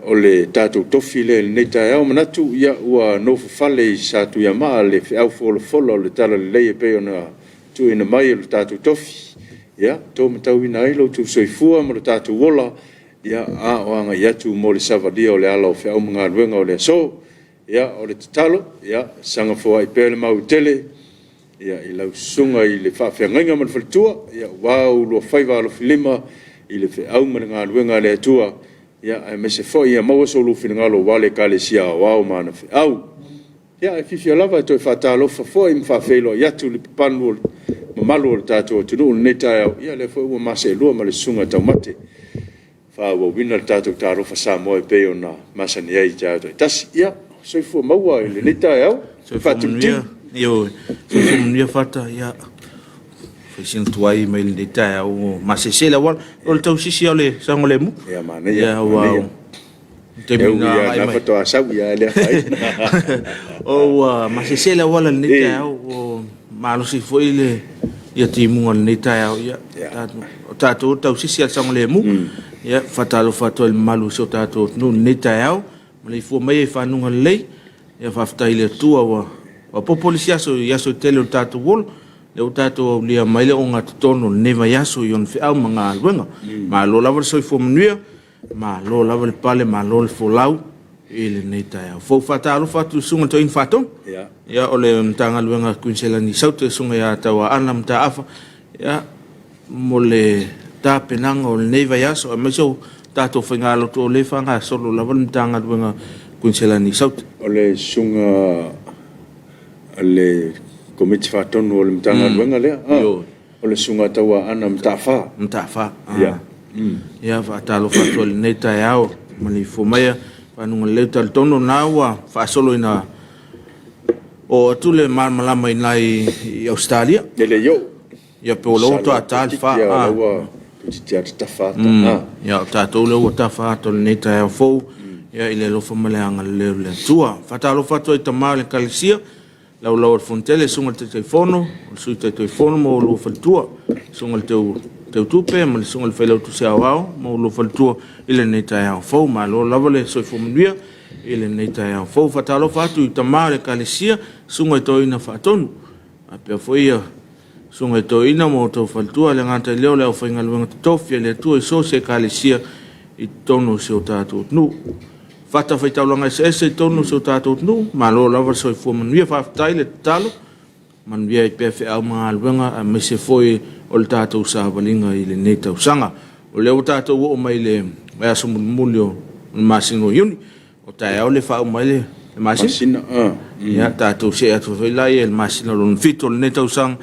O le tatou tofi lea i lenei taeao. Manatu ua nofofale i Satuiamaa le feau folafola o le talalelei e pei ona tuuina mai e le tatou tofi, ia taumatauina ai lo outou soifua ma lo tatou ola, a o agai atu mo le savalia o le ala o feau ma galuega o le aso. Ia, o le tatalo, ia saga foai pea le maua tele i lau susuga i le faafeagaiga ma le faletua aua oulua faiva alofilima i le feau ma le galuega a le Atua, aemaise foi ia maua so oulua finagalo aua le Ekalesia Aoao ma ana feau. Ia, e fiafia lava e toe faatalofa foi ma faafeiloai atu i le papanu o le mamalu o le tatou atunuu i lenei taeao. Ia o lea foi ua ma seelua ma le Susuga i le Taumate e faaauauina le tatou Talofa Samoa e pei ona masani ai i taeao taitasi. Ia, soifua maua i lenei taeao. Soifua manuia. Ioe. Soifua manuia Fata. Ia, fai sina tuai mai lenei taeao ua maseese le auala. O le tausisi lava o le saogalemu. Ia, manaia. Ia, aua o taimi E ui na lava agai na mai. faatoa sau, ae le afaina. Ua maseese le auala i lenei taeao. Ua malosi foi le ia timuga o lenei taeao. Ia, o tatou o tausisi lava i le saogalemu. Ia, faatalofa atu ai i le mamalu o si o tatou atunuu i lenei taeao. Maleifua maia i fanuga lelei. Ia faafetai i le Atua ua faaopoopo le isi aso i aso e tele o le tatou ola. Lea ua tatou aulia mai le ogatotonu o lenei vaiaso i ona feau ma galuega. Malo lava le soifua manuia, malo lava le pale, malo le folau i lenei taeao fou. Faatalofa atu i le Susuga i le Toeaina Faatonu, ia o le Matagaluega a Kuiniselani i Saute, le Susuga ia Tauaana Mataafa, ia mo le tapenaga o lenei vaiaso aemaise o tatou faigalotu o lea e faagasolo lava le Matagaluega Kuiniselani i Saute. O le susuga a le Komiti Faatonu o le Matagaluega lea, o le Susuga Tauaana Mataafa. Mataafa. Ia, faatalofa atu i lenei taeao ma le ifo maia fanuga lelei. Talitonu na ua faasolo ina oo atu le malamalama i nai i Ausetalia. E le i oo. Ia pe o lea ua toa ta le fa. Ia, o lea ua toeitiiti lava tatafa ata. Ia, o tatou lea ua tafa ata o lenei taeao fou, ia i le alofa ma le agalelei o le Atua. Faatalofa atu ai i tama o le Ekalesia, laulau o le Fonotele, susuga i le Taitaifono, o le Sui Taitaifono ma oulua faletua, susuga i le Teutupe ma le susuga i le Failautusi Aoao ma oulua faletua i lenei taeao fou. Malo lava le soifua manuia i lenei taeao fou. Faatalofa atu i tama o le Ekalesia, susuga i Toeaina Faatonu, faapea foi ia Susuga i Toeaina ma outou faletua, e le gata i lea o le aufaigaluega totofi a le Atua i so o se Ekalesia i totonu o si o tatou atunuu. Fatafaitaulaga eseese i totonu o si o tatou atunuu, malo lava le soifua manuia, faafetai le tatalo, manuia ai pea feau ma galuega aemaise foi o le tatou savaliga i lenei tausaga. O lea ua tatou oo mai i le vaiaso mulimuli o le masina o Iuni, O taeao le faauma ai le masina. Masina, ah. Ia, tatou see atu foi la ia i le masina lona fitu o lenei tausaga.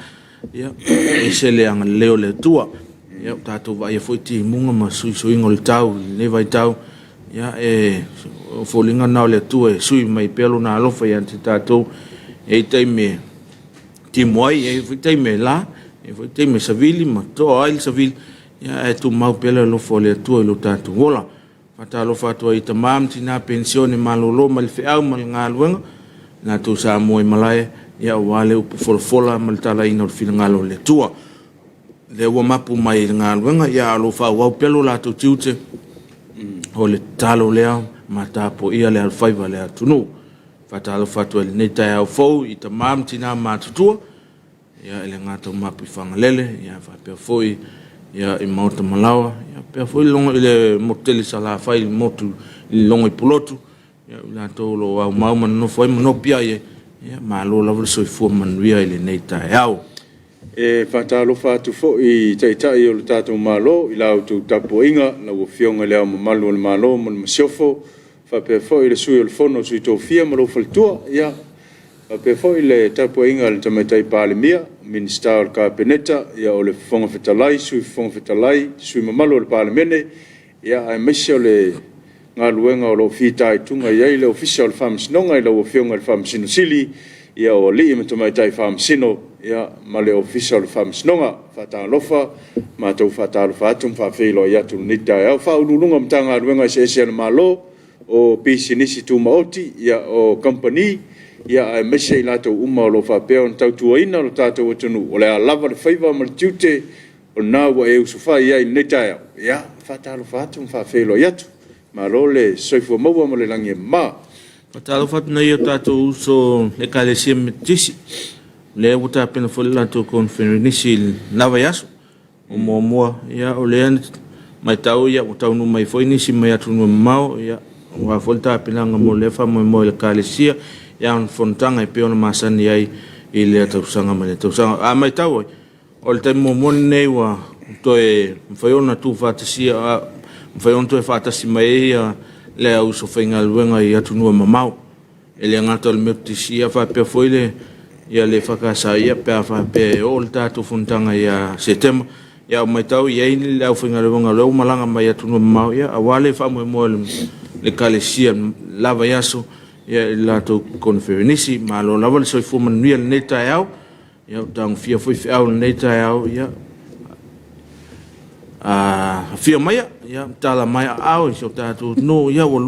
Ia, e ese le agalelei o le Atua. Ia, ua tatou vaaia foi timuga ma suisuiga o le tau i lenei vaitau. Ia, e o foliga na o le Atua e sui mai pea lona alofa ia te tatou. E i ai taimi e timu ai, e i ai foi taimi e la, e i ai foi taimi e savili ma toa ai le savili. Ia, ae tumau pea le alofa o le Atua i lo tatou ola. Faatalofa atu ai i tama ma tina penisione malolo mai le feau ma le galuega, latou sa mua i malae, ia aua le upu folafola ma le talaina o le finagalo o le Atua. Lea ua mapu mai i le galuega, ia a o lo o faaauau pea lo latou tiute, o le tatalo lea ma tapuaia le alofaiva o le atunuu. Faatalofa atu ai i lenei taeao fou i tama ma tina matutua, ia i le gata o mapu i Fagalele, ia faapea foi ia i Maota Malaoa, ia faapea foi i le motu tele i Salafai, le motu i Lilogoi Pulotu, ia i latou o lo o aumau ma nonofo ai ma nopiai ai, ia malo lava le soifua manuia i lenei taeao. E faatalofa atu foi i Taitai o le tatou Malo i la outou tapuaiga, lau Afioga i Le Ao Mamalu o le Malo ma le Masiofo, faapea foi le Sui o le Fono a Sui Tofia ma lou faletua, ia faapea foi le tapuaiga a le Tamaitai Palemia, Minisita o le Kapeneta, ia o le Fofoga Fetalai, Sui Fofoga Fetalai, sui usufono mamalu o le Palemene, ia aemaise o le galuega o lo o fitaituga i ai le Ofisa o le Faamasinoga i lau Afioga i le Faamasino Sili, ia o alii ma tamaitai Faamasino, ia ma le Ofisa o le Faamasinoga. Faatalofa, matou faatalofa atu ma faafeiloai atu i lenei taeao. Ofisa Sili o Pulega o Matagaluega eseese a le Malo, o Pisinisi Tumaoti, o Kamupani, aemaise i latou uma o lo o faapea ona tautuaina lo tatou atunuu. O le a lava le faiva ma le tiute, o lena ua e usufai ai i lenei taeao. Ia, e faatalofa atu ma faafeiloai atu. Malo le soifua maua ma le lagi e mama. Faatalofa atu nei i o tatou uso Ekalesia Metotisi, o lea ua tapena foi le latou koneferenisi i lena vaiaso. O muamua, ia, o lea matau ia, ua taunuu mai foi nisi mai atunuu e mamao, ia, aua foi le tapenaga mo lea faamoemoe o le Ekalesia, ia, ona fonotaga e pei ona masani ai i lea tausaga ma lea tausaga. A matau ai, o le taimi muamua lenei ua toe mafai ona tuufaatasia, mafai ona toe faatasi mai ai ia le au uso faigaluega i atunuu e mamao. E le gata o le Metotisi, ia faapea foi le ia le EFKS, ia pe a faapea e oo le tatou fonotaga ia Setema, ia ua matau e i ai le aufaigaluega o lea ua malaga mai atunuu e mamao, ia aua le faamoemoe o le Ekalesia i le la vaiaso, ia i le latou koneferenisi. Malo lava le soifua manuia i lenei taeao. Ia ua tagofia foi feau i lenei taeao, ia afio maia, ia tala mai aao i si o tatou atunuu, ia ua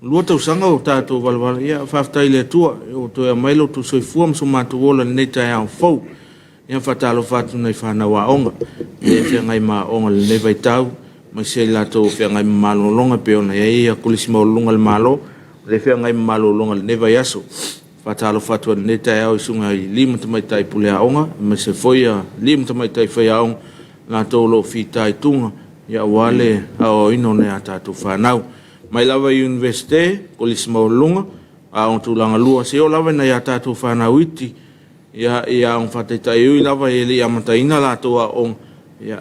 lua tausaga o tatou valavala, ia faafetai i le Atua ua toe aumai lo outou soifua ma so matou ola i lenei taeao fou. Ia faatalofa atu i nai fanau aoga e feagai ma aoga i lenei vaitau, aemaise i latou o feagai ma malologa e pei ona i ai Kolisi Maualuluga a le Malo, o lea e feagai ma malologa i lenei vaiaso. Faatalofa atu ai i lenei taeao i susuga i alii ma tamaitai pule aoga, aemaise foi alii ma tamaitai faiaoga, latou o lo o fitaituga aua le aoaoina o nai a tatou fanau. Mai lava i Iunivesite, Kolisi Maualuluga, Aoga Tulaga Lua, seia oo lava i nai a tatou fanau iti i aoga faataitai, e ui lava e le i amataina a latou aoaoga,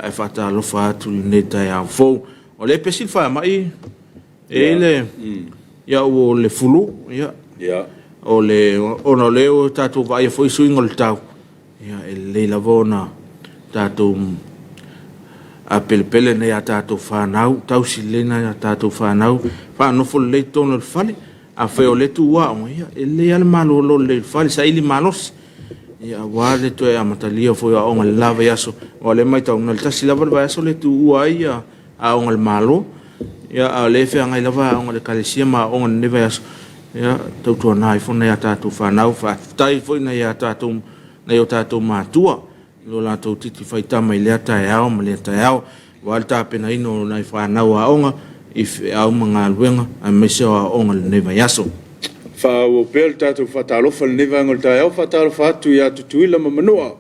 ae faatalofa atu i lenei taeao fou. O lea e pesi le faamai E i ai le ia o le flu, ia. Ia. O le ona o lea ua tatou vaaia foi suiga o le tau, ia e lelei lava ona tatou apelepele nai a tatou fanau, tausi lelei nai a tatou fanau, faanofo lelei i totonu o le fale. Afai o lea e tuua aoga, ia e lelei lava le malolo lelei i le fale, saili malosi. Ia aua le toe amatalia foi o aoga i le la vaiaso, aua o lea e matau, na o le tasi lava le vaiaso lea e tuua ai aoga a le Malo, ia a o lea e feagai lava aoga a le Ekalesia ma aoga i lenei vaiaso, ia tautuana ifo nai a tatou fanau. Faafetai foi i nai o tatou matua i lo latou titi faitama i lea taeao ma lea taeao, aua le tapenaina o nai fanau aoga i feau ma galuega aemaise o aoga i lenei vaiaso. Faaauau pea le tatou faatalofa i lenei vaega o le taeao. Faatalofa atu ia Tutuila ma Manua,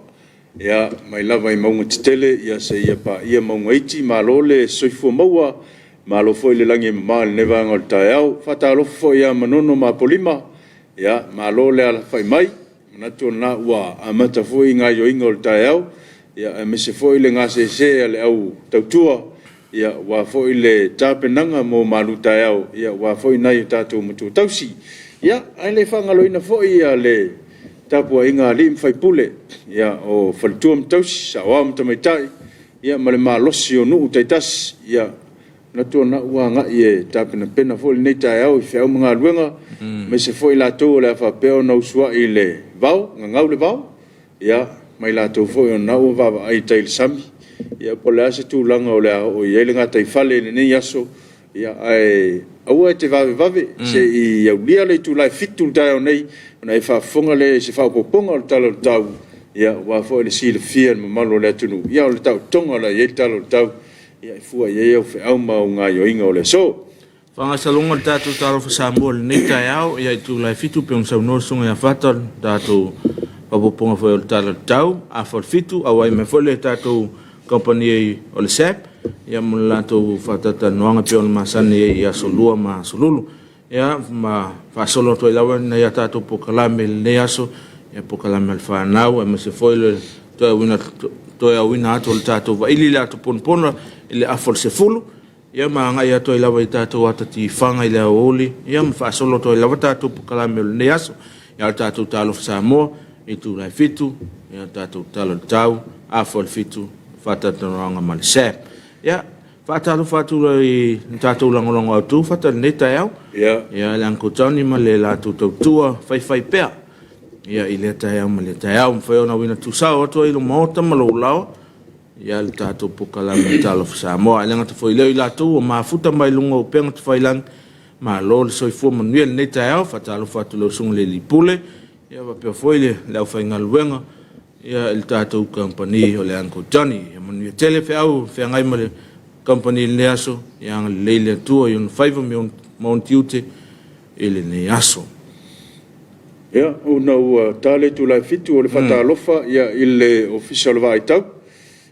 Ia, mai lava i mauga tetele ia seia paia mauga iti, malo le soifua maua, malo foi le lagi e mama i lenei vaega o le taeao. Faatalofa foi ia Manono ma Apolima, ia, malo le alafai mai. Manatu o lena ua amata foi gaoioiga o le taeao, ia aemaise foi le gasese a le au tautua, ia aua foi le tapenaga mo malutaeao, ia aua foi nai o tatou matua tausi. Ia, ae le faagaloina foi le tapuaiga a alii ma faipule, ia, o faletua ma tausi, saoao ma tamaitai, ia ma le malosi o nuu taitasi. Ia, manatu o lena ua agai e tapenapena foi lenei taeao i feau ma galuega, aemaise foi i latou o le a faapea ona usuai i le vao, gagau le vao, ia, ma i latou foi o lena ua vaavaai i tai i le sami, ia po o le a se tulaga o le a oo i ai le gataifale i lenei aso, ia, ae aua e te vavevave, se i aulia le itula e 7:00 i le taeao nei ona e faafofoga lea i se faaopoopoga o le Tala o le Tau, aua foi le silafia e le mamalu o le atunuu, ia o le taotoga o le a i ai le Tala o le Tau, e fua i ai au feau ma au gaoioiga o le aso. Faagasologa o le tatou Talofa Samoa i lenei taeao, ia itula e 7:00 pei ona saunoa le Susuga ia Fata, o le tatou faaopoopoga foi o le Tala o le Tau, afa o le 7:00, auai mai foi le tatou kamupani o le SAB ia ma le latou faatalatalanoaga e pei ona masani ai i aso Lua ma aso Lulu. Ia ma faasolo atu ai lava nai a tatou polokalame i lenei aso, ia polokalame a le fanau aemaise foi le toe auina atu o le tatou vaili i le ato ponapona i le afa o le 10:00, ia ma agai atu ai lava i tatou ata tifaga i le aoauli, ia ma faasolo atu ai lava tatou polokalame o lenei aso. Ia o le tatou Talofa Samoa, itula e 7:00, ia o le tatou Tala o le Tau, afa o le 7:00, faatalatalanoaga ma le SAB. Ia, faatalofa atu i le tatou lagolago autu Fata i lenei taeao. Ia, le Uncle Johnny ma le latou tautua faifaipea ia i lea taeao ma lea taeao. Mafai ona auina tuusao atu ai i lou maota ma lou laoa ia le tatou polokalame Talofa Samoa. Ae le gata foi i lea o i latou ua mafuta mai luga o upega tafailagi, malo le soifua manuia i lenei taeao. Faatalofa atu i lau Susuga i le Alii Pule, ia faapea foi le aufaigaluega ia i le tatou kamupani o le Uncle Johnny. Ia manuia tele feau feagai ma le Kamupani i lenei aso, ia agalelei le Atua i ona faiva ma ona tiute i lenei aso. Ia, ona ua ta le itula e 7, o le faatalofa i le Ofisa o le Vaaitau.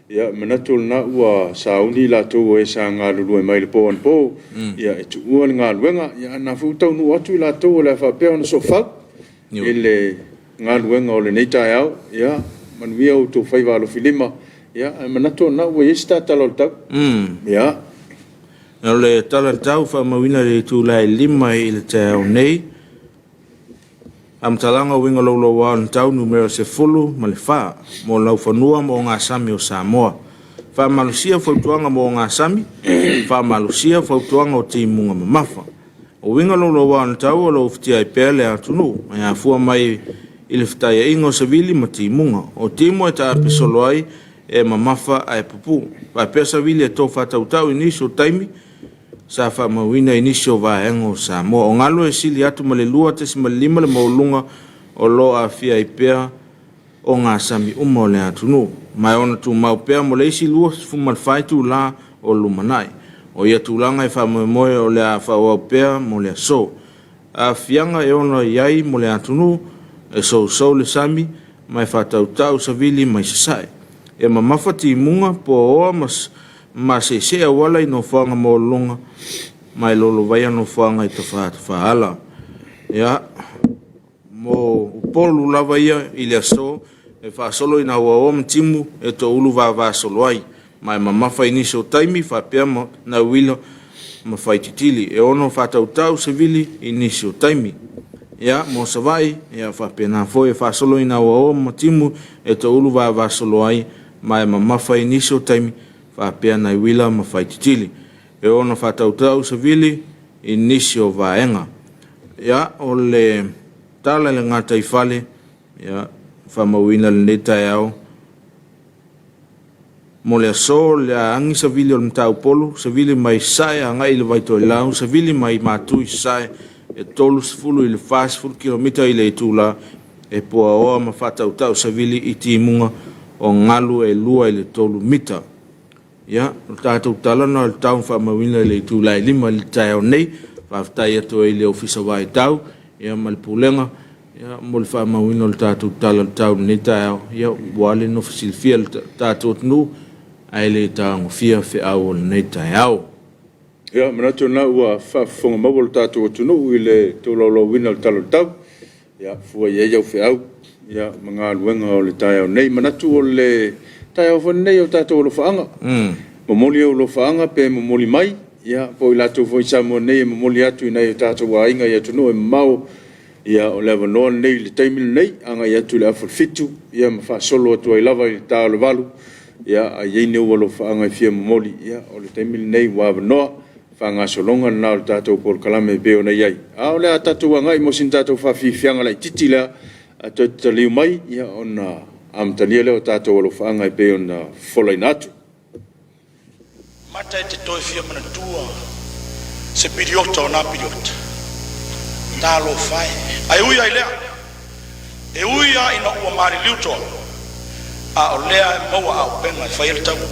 Ia, e manatu o lena ua sauni i latou o e sa galulue mai i le po anapo, e tuua le galuega, a o lena foi ua taunuu atu i latou o le a faapea ona soofau i le galuega o lenei taeao. Ia manuia outou faiva alofilima, ae manatu o lena ua i ai se ta tala o le tau. Ia. O le tala o le tau faamauina i le itula e 5 i le taeao nei. Faamatalaga o uiga louloua o le tau numera 14 mo laufanua ma ogasami o Samoa. Faamalosia fautuaga mo ogasami, faamalosia fautuaga o timuga mamafa. O uiga louloua o le tau o lo o ufitia ai pea le atunuu, e afua mai i le fetaiaiga o savili ma timuga. O timu e taape solo ai e mamafa ae pupuu. Faapea savili e tofa tautau i nisi o taimi sa faamauina i nisi o vaega o Samoa. O galu e sili atu ma le 2.5 le maualuga o lo o aafia ai pea ogasami uma o le atunuu, ma e ono tumau pea mo le isi 24 itula o lumanai. O ia tulaga e faamoemoe o le a faaauau pea mo le aso. Aafiaga e ono i ai mo le atunuu, e sousou le sami ma e faatautau savili mai sasae. E mamafa timuga, puaoa ma maseesee auala i nofoaga maualuluga ma e lolovaia nofoaga i tafatafaala. Ia, mo Upolu lava ia i le aso e faasolo ina auaoa ma timu e toulu vavasolo ai, ma e mamafa i nisi o taimi faapea ma nauila ma faititili e ono faatautau sevili i nisi o taimi. Ia, mo Savaii, ia faapena foi e faasolo ina auaoa ma timu e toulu vavasolo ai, ma e mamafa i nisi o taimi faapea naiuila ma faititili e ono faatautau sevili i nisi o vaega. Ia, o le tala i le gataifale, ia, faamauina i lenei taeao, mo le aso, o le a agi savili o le Mataupolu, savili mai Sasae agai i le Vaitoelau, savili mai Matu i Sasae, e 30 i le 40 kilomita i le itula, e puaoa ma faatautau savili i timuga o galu e 2 i le 3 mita. Ia, o le tatou tala lena o le tau faamauina i le itula e 5 i le taeao nei. Faafetai atu ai i le Ofisa Vaitau ia, ma le Pulega ia, mo le faamauina o le tatou tala o le tau i lenei taeao, ia, ua le nofo silafia le tatou atunuu ae le tagofia feau o lenei taeao. Ia, manatu o lena ua faafofoga maua le tatou atunuu i le tolaulauina o le tala o le tau. Ia, fua i ai au feau ia, ma galuega o le taeao nei. Manatu o le taeao foi lenei o tatou alofaaga. Momoli ou alofaaga pe momoli mai, ia, po o i latou foi i Samoa nei e momoli atu i nai o tatou aiga i atunuu e mamao. Ia, o le avanoa lenei i le taimi lenei, agai atu i le afa 7, ia, ma faasolo atu ai lava i le ta o le 8. Ia, a i ai ni ou alofaaga e fia momoli, ia, o le taimi lenei ua avanoa. Faagasologa lena o le tatou polokalame e pei ona i ai. A o le a tatou agai mo sina tatou faafiafiaga laitiiti lea, a toe taliu mai, ia, ona amatalia lea o tatou alofaaga e pei ona folaina atu. Mata e te toe fia manatua se piliota o na piliota. Talofa e. Ae ui lava i lea, e ui lava ina ua maliliu toa, a o lea e maua auupega e fai ai le taua.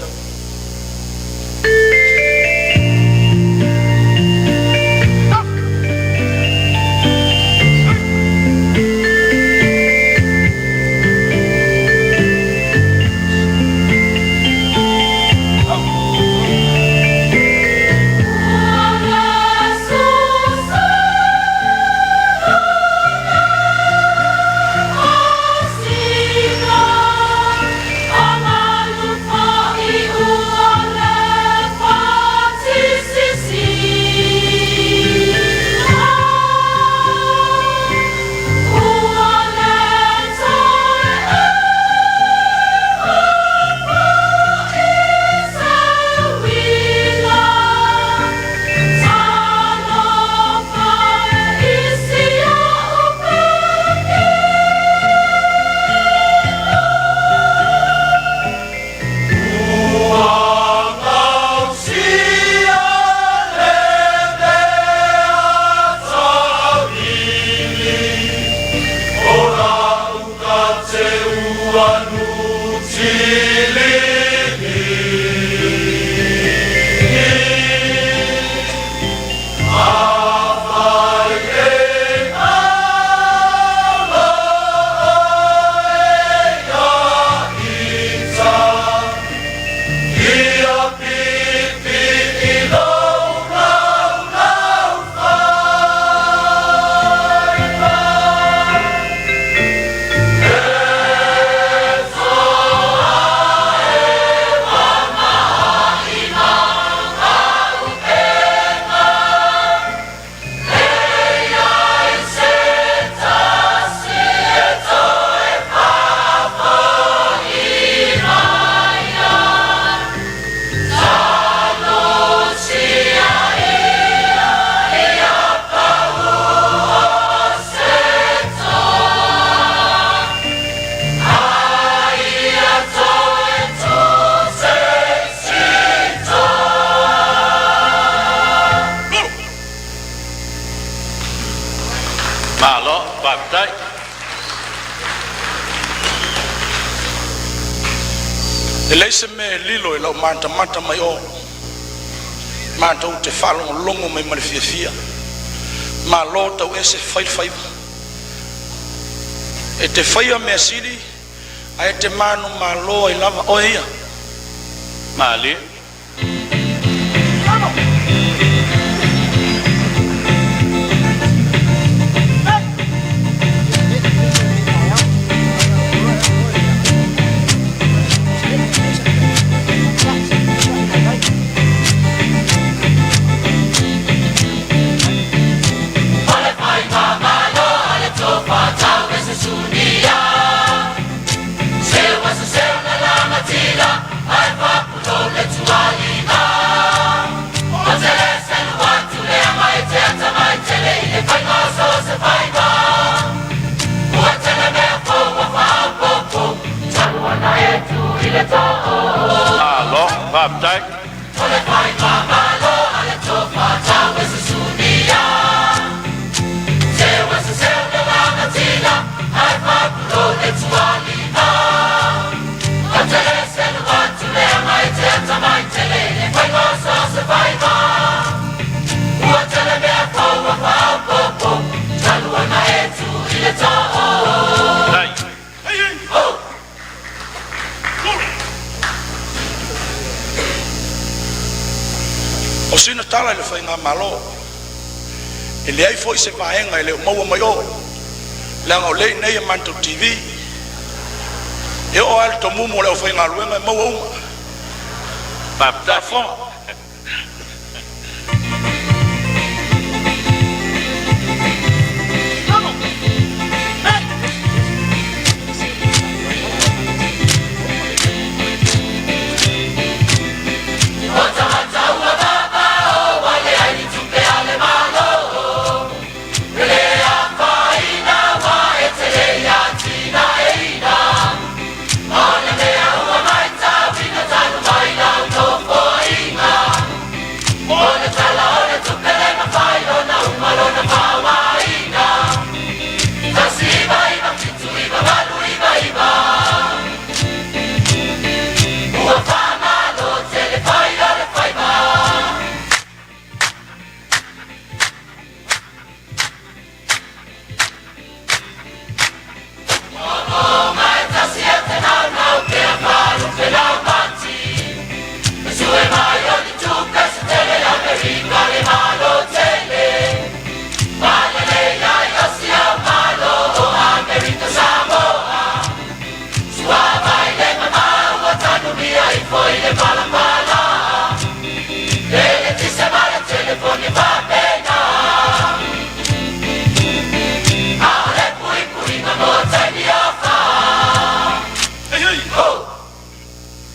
Malo, faafetai. E leai se mea e lilo i lau matamata mai o, matou te faalogologo mai ma le fiafia. Malo tauese fai le faiva. E te faia mea sili ae e te manumalo ai lava oe ia. Malie. Malo, faafetai. Tai. O sina tala i le Faigamalo, e leai foi se vaega e le o maua mai o, leaga o lea i inei a matou TV, e oo lava i le tomumu o le aufaigaluega e maua uma. Faafetai. Faafofoga.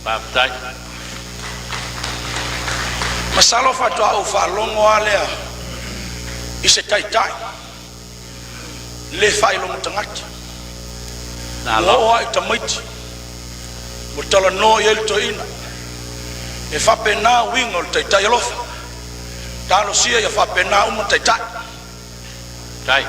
Faafetai. Masalo faatoa ou faalogo lava lea i se taitai le faailoga tagata. Ua Malo. oo lava i tamaiti ua talanoa i ai le toeaina. E faapena uiga o le taitai alofa. Talosia ia faapena uma taitai. Tai.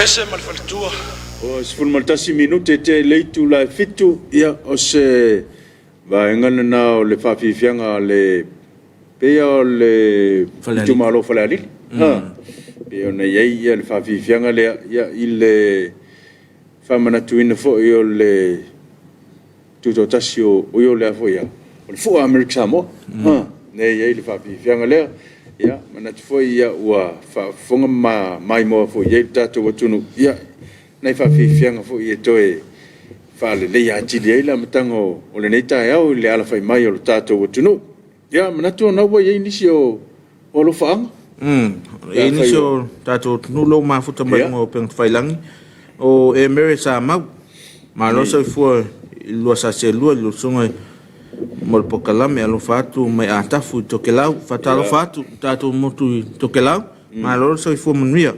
Ese ma le faletua. Ua 11 minute tea i le itula e 7, ia o se vaega lena o le faafiafiaga a le pei o le itumalo o Falealili. Pei ona i ai le faafiafiaga lea i le faamanatuina foi o le tutoatasi o o le fua Amerika Samoa. Lea e i ai le faafiafiaga lea. Ia, manatu foi ua faafofoga ma maimoa foi i ai le tatou atunuu, ia, nai faafiafiaga foi e toe faaleleia atili ai le amataga o lenei taeao i le alafai mai o le tatou atunuu. Ia, manatu o lena ua i ai nisi o alofaaga. E i ai nisi o tatou atunuu lea ua mafuta mai luga o upega tafailagi. O Emere Samau, malo le soifua i le lua sa seelua i le susuga mo le polokalame. Alofa atu mai Atafu i Tokelau. Faatalofa atu i le tatou motu i Tokelau, malo le soifua manuia.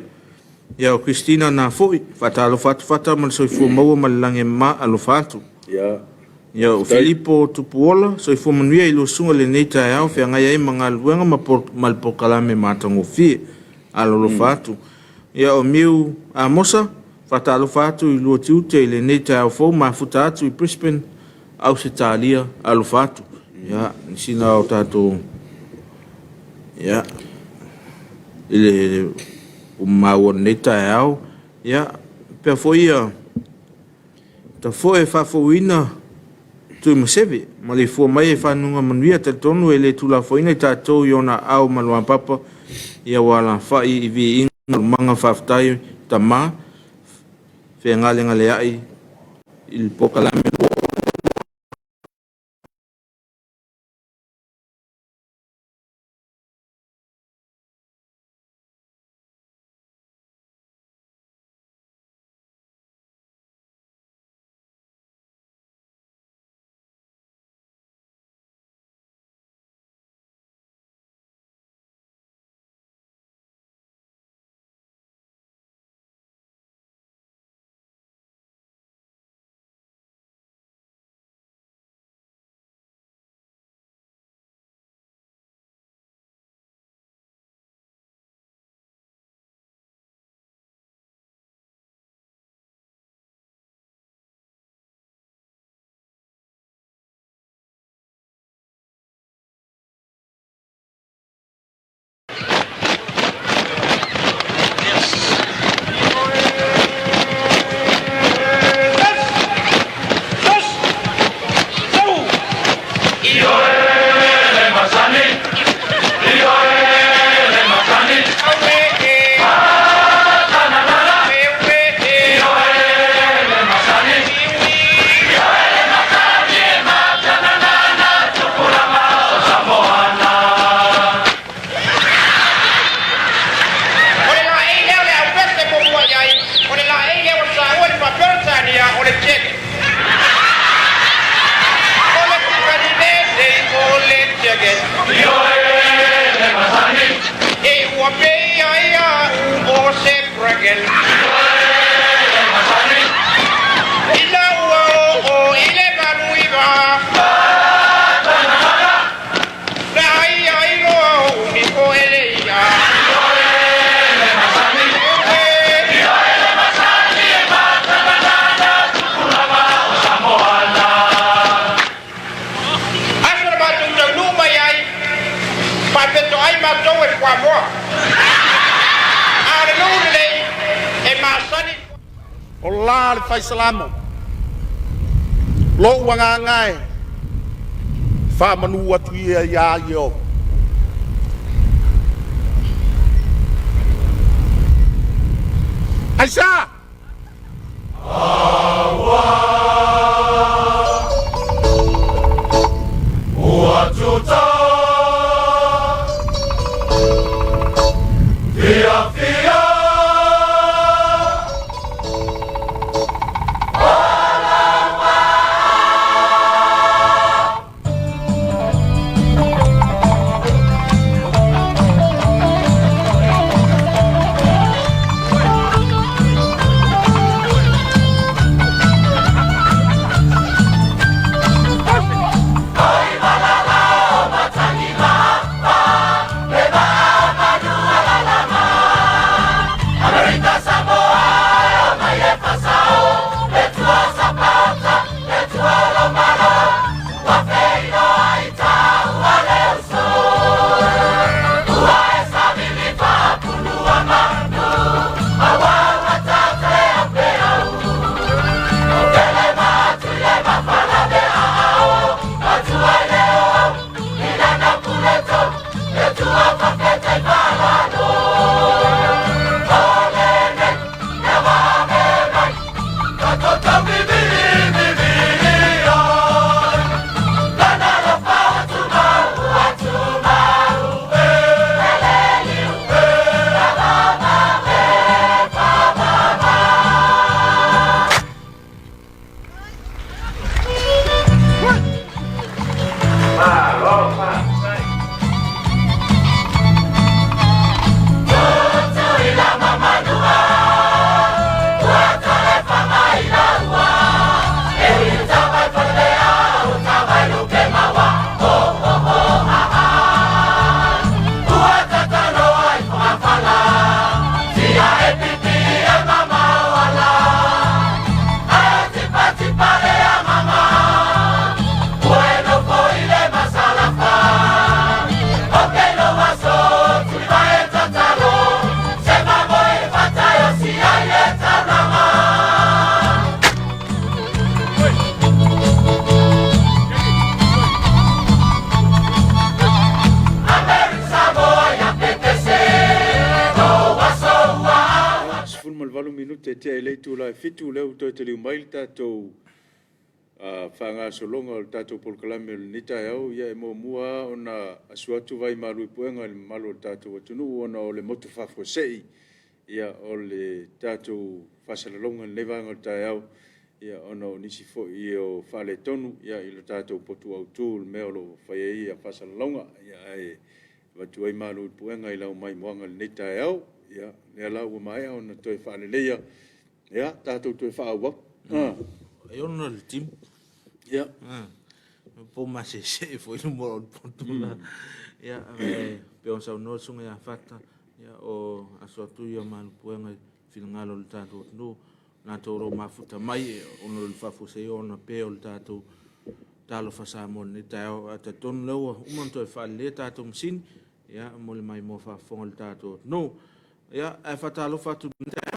Ia o Christina Nafoi, faatalofa atu Fata ma le soifua maua ma le lagi e mama, alofa atu. Ia o Filipo Tupuola, soifua manuia i lua susuga i lenei taeao feagai ai ma galuega ma le polokalame matagofie. Alolofa atu. Ia o Miu Amosa, faatalofa atu i lua tiute i lenei taeao fou, mafuta atu i Brisbane, Ausetalia, alofa atu. Ia, sina o tatou, ia, i le ua maua i lenei taeao, ia, faapea foi ia, Tafoe faafouina Tuimaseve, maleifua mai e fanuga manuia, talitonu e le tuulafoaina i tatou i ona aao maluapapa, ia ua alafai i viiga taualumaga faafetai tama fegalegaleai i le polokalame O le laei lea o le aupese muamua i ai, o le laei lea ua saua i le Faa-Peretania o le Jacket. O le Tifaninei o le Jacket. E ua pei ai au o se bracket. Ina ua oo i le 89. Na ai ai loa o umi ko ele ia. Aso na matou taunuu mai ai, faapeto ai matou e fuamoa. A o le nuu lelei e masani. O la le fai salamo, lo'u agaga e faamanu atu ia iā Ieova. Aisea? tea i le itula e 7, lea ua toe taliu mai le tatou faagasologa o le tatou polokalame o lenei taeao. Ia e muamua lava ona asu atu vai malu i puega i le mamalu o le tatou atunuu ona o le motu faafuasei o le tatou faasalalauga i lenei vaega o le taeao, ona o nisi foi o faaletonu i le tatou potu autu i le mea o lo o fai ai faasalalauga. Ae avatu ai malu i puega i lau maimoaga i lenei taeao. Ia, lea la ua maea ona toe faaleleia, ia tatou toe faaauau. E ono le timu. Ia. Po masese foi le mo le potu la. Ia, e pei ona saunoa le susuga ia Fata, ia o aso atu ia malu puega i finagalo o le tatou atunuu, latou o lo o mafuta mai ona o le faafuasei ona pea o le tatou Talofa Samoa i lenei taeao. Ae talitonu lea ua uma ona toe faaleleia tatou masini, ia, mo le maimoa faafofoga a le tatou atunuu. Ia, ae faatalofa atu i lenei taeao.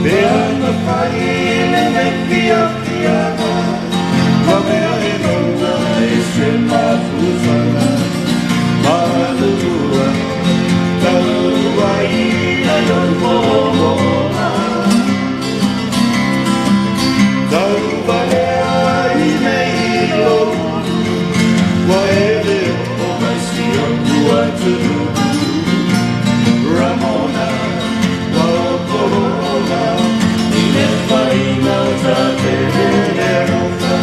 Pe ana fai lenei fiafiaga, ma mea e maua ai se mafusaga, malulua tauaina lou moomoga. Tauvalea i mei lou ulu, ua e le oo mai si ou atunuu. Ramona, ua i le faiga o tatele le alofa.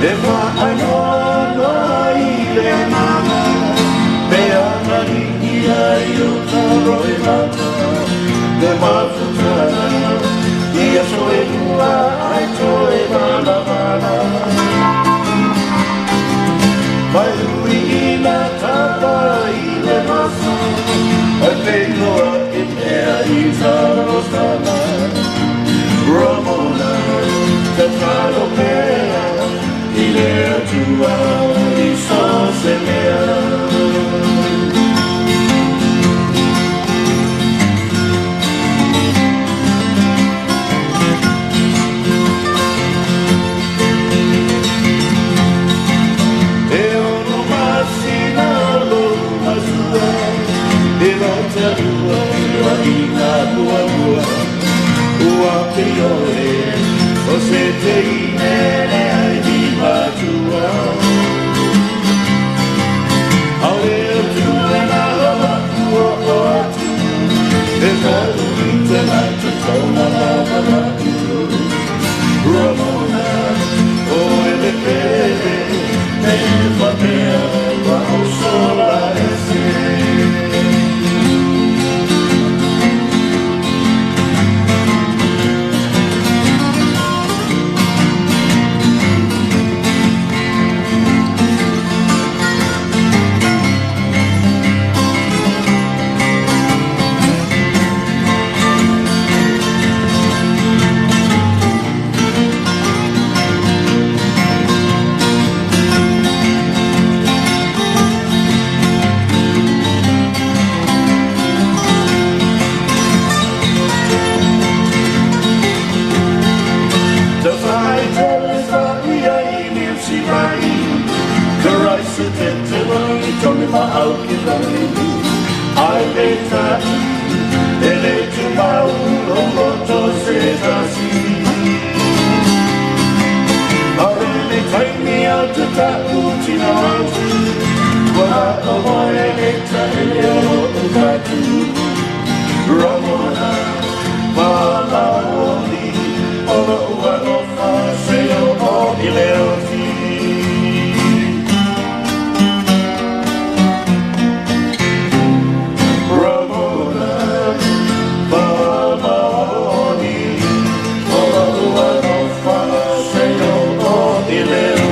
E faanoanoa i le agaga, pe agaligia i uta roimata, le mafutaga, i aso e lua ai toe valavala. Mai ui ina tapa i le maso, ai peiloa e mea i talosaga. Ramona, tatalo pea, i le Atua i so se mea. ua feoaiga muamua. Ua pei oe o se teine leai ni matua. Aole o tuena o aku o o atu. E talu i te latu tauna lava latu. Ramona, o ele pele, me whapea, wa o sola e se. Ramona, Malaoli, o ua ofa se o o i leo. Ramona, Malaoli, o ua ofa se o o i leo.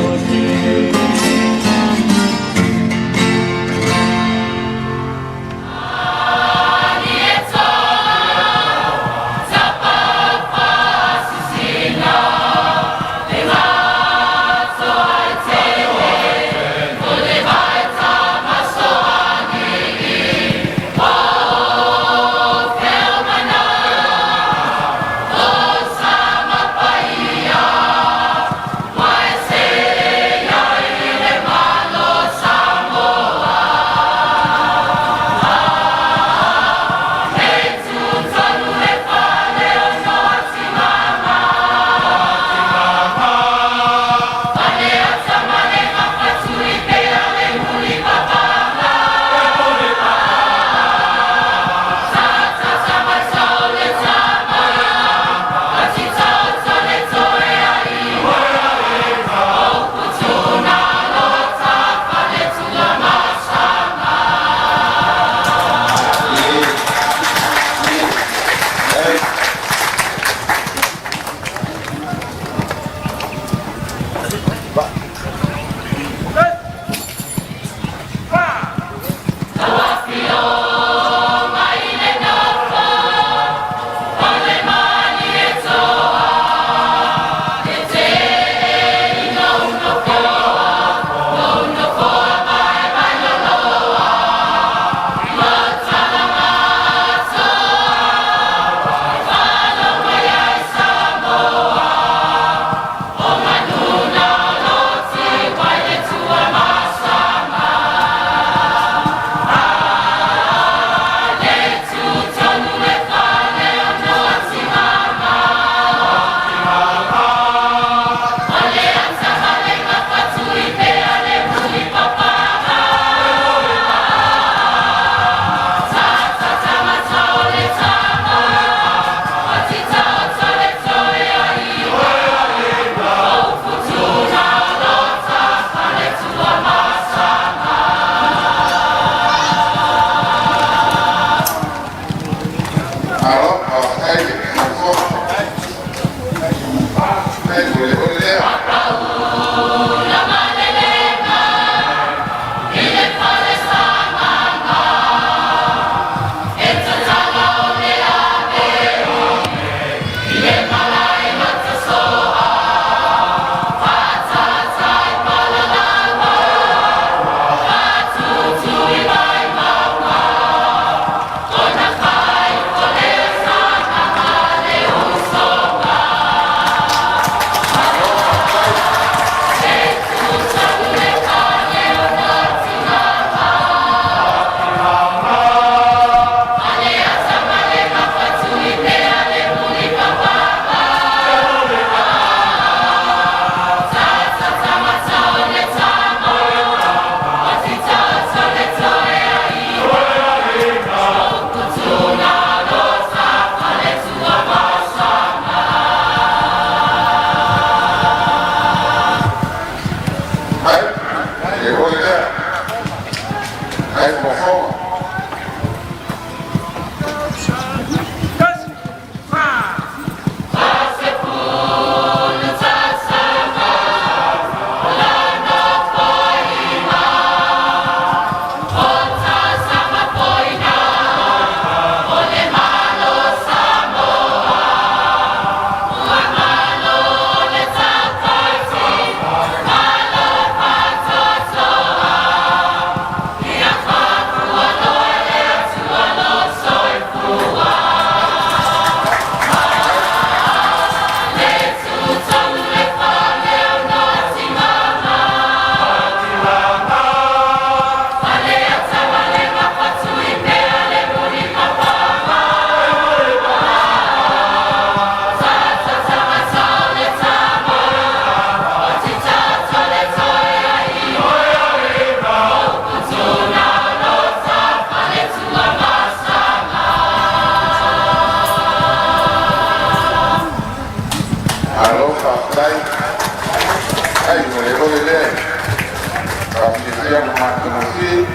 Lana matagofie.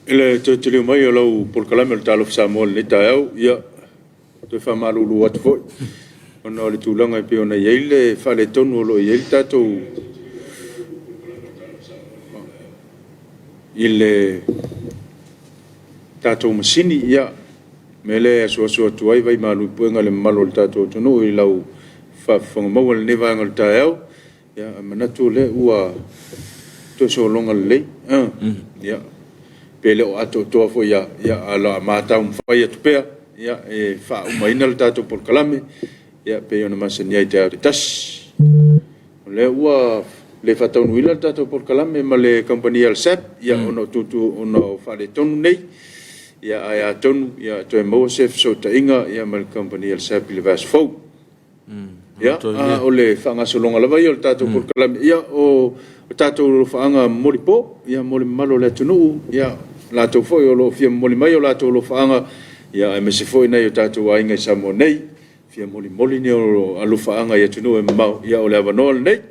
I le toe taliu mai o lau polokalame o le Talofa Samoa i lenei taeao, ia, toe faamalulu atu foi ona o le tulaga e pei ona i ai le faaletonu o lo o i ai le tatou i le tatou masini. Ia, mea lea e asuasu atu ai vai malu i puega i le mamalu o le tatou atunuu i lau faafofoga maua i lenei vaega o le taeao. Ia, e manatu o lea ua toe sologa lelei. Ia, pe le o atoatoa foi lava, ia, ae o le a ma taumafai atu pea, ia, e faaumaina le tatou polokalame, ia, e pei ona masani ai i taeao taitasi. O lea ua le faataunuuina le tatou polokalame ma le kamupani a le SABB, ia, ona o tutu, ona o faaletonu nei, ia, ae atonu, ia, toe maua se fesootaiga, ia, ma le kamupani a le SABB i le vaiaso fou. Ia, a o le faagasologa lava ia o le tatou polokalame, ia, o tatou alofaaga momoli po, ia, mo le mamalu o le atunuu, ia, latou foi o lo o fia momoli mai o latou alofaaga, ia, aemaise foi nai o tatou aiga i Samoa nei, fia molimoli ni alofaaga i atunuu e mamao, ia, o le avanoa lenei.